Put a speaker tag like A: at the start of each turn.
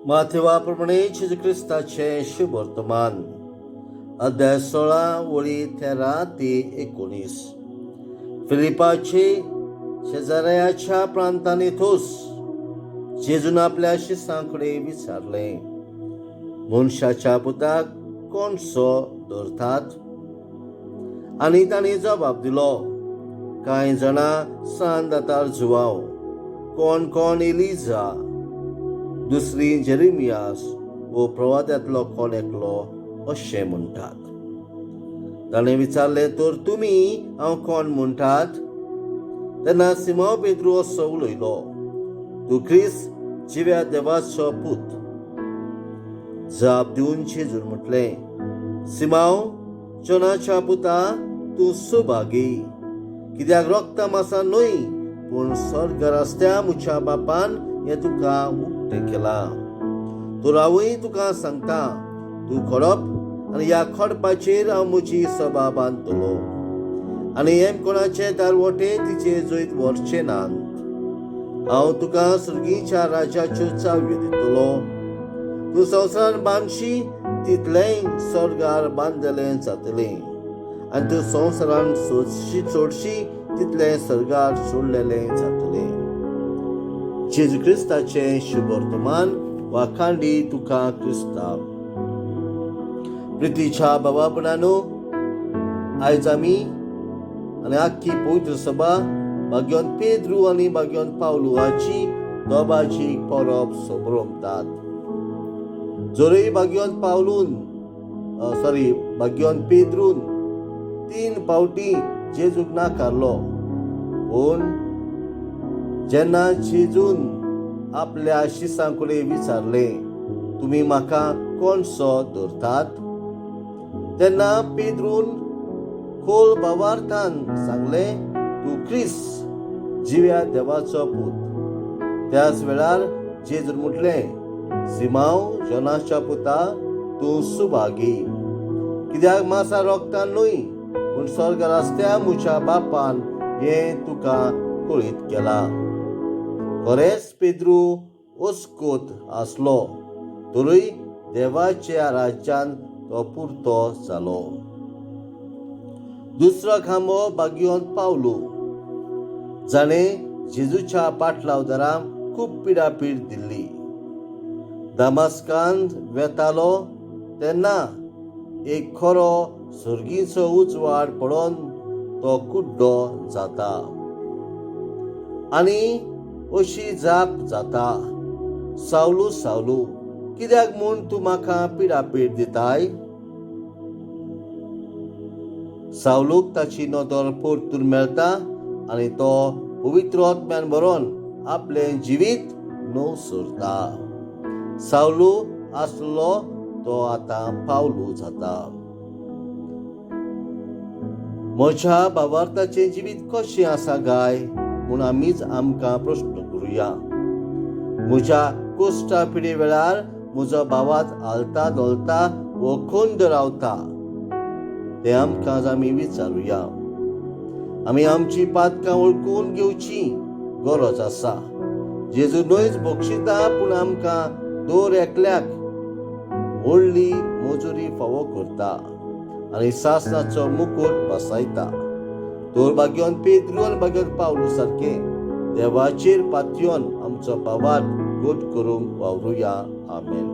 A: माथेवा प्रमाणे जेजू क्रिस्ताचें शुभवर्तमान, अध्याय 16, वळी 13 ते 19. फिलिपाचे शेजाऱ्याच्या प्रांतांनी थोस जेजून आपल्या शिसां कडेन विचारलें, मनशाच्या पुताक कोणसो धरतात? आनी तांणी जबाब दिलो, कांय जाणां सान दातार जुवांव, कोण कोण एलिजा, दुसरी जेरेमियास वो प्रवाद्यांतलो कोण एकलो अशें म्हणटात. ताणें विचारलें, तर तुमी हांव कोण म्हणटात? तेन्ना सिमांव पेद्रू असो उलयलो, तूं क्रिस्त, जिव्या देवाचो पूत. जाप दिवन जेजून म्हटलें, सिमांव, जोनाच्या पुता, तूं सुभागी, कित्याक रोगता मासा न्हय पूण स्वर्गार आसत्या म्हज्या बापान हें तुका उक्तें केलां. तर हांवूय तुका सांगता, तूं खडप आनी ह्या खडपाचेर हांव म्हजी सभा बांदतलो आनी येमकोणाचे दारवटे तिचे जैत व्हरचे नात. हांव तुका सर्गीच्या राज्याच्यो चावयो दितलो. तूं संवसारान बांदशी तितलेंय स्वर्गार बांदलें जातलें आनी तूं संवसारान सोडशी सोडशी तितलें स्वर्गार सोडलेलें जातलें. जेजू क्रिस्ताचें शुभवर्तमान. वाखांडी तुका क्रिस्ता. प्रितीच्या बाबा भयणांनो, आयज आमी आनी आख्खी पवित्र सभा भाग्यवंत पेद्रू आनी भाग्यवंत पावलू हाची दोबाची परब संभ्रमतात. जरूय भाग्यवंत पावलून, सॉरी, भाग्यवंत पेद्रून तीन फावटी जेजूक नाकारलो, पूण जेन्ना जेजून आपल्या शिसां कडेन विचारलें, तुमी म्हाका कोणसो धरतात? तेन्ना पेद्रून खोल भावार्थान सांगलें, तूं क्रिस्त, जिव्या देवाचो पूत. त्याच वेळार जेजून म्हटलें, सिमांव, जोनाच्या पुता, तूं सुभागी, कित्याक मासा रोगतान न्हय पूण स्वर्गार आसत्या म्हज्या बापान हें तुका कळीत केलां. खरेंच पेद्रू ओस्कोत आसलो तरूय देवाच्या राज्यान तो पुरतो जालो. दुसरो खांबो भाग्यवंत पावलू, जाणें जेजूच्या पाटलावदारांक खूब पिडापीड दिल्ली. दमास्कान वेतालो तेन्ना एक खरो सर्गीचो उजवाड पडोन तो कुड्डो जाता आनी अशी जाप जाता, सावलू, सावलू, कित्याक म्हूण तूं म्हाका पिडापीड दिताय? सावलूक ताची नदर परतून मेळटा आनी तो पवित्र आत्म्यान भरोन आपलें जिवीत न्हव सोरता. सावलू आसलो तो आतां पावलू जाता. म्हज्या भावार्थाचें जिवीत कशें आसा गाय म्हूण आमीच आमकां प्रश्न करुया. म्हज्या कोश्टा पिडे वेळार म्हजो भावार्थ हालता धोलता वो खंड रावता तें आमकां आमी विचारुया. आमी आमची पातकां वळखून घेवची गरज आसा. जेजू न्हयच बक्षिता पूण आमकां दर एकल्याक व्हडली मजुरी फावो करता आनी सासणाचो मुकूट बसायता. तर भाग्यवंत पेद्रू आनी भाग्यवंत पावलू सारकें देवाचेर पातयेवन आमचो भावार्थ घट करूंक वावरुया. आमेन.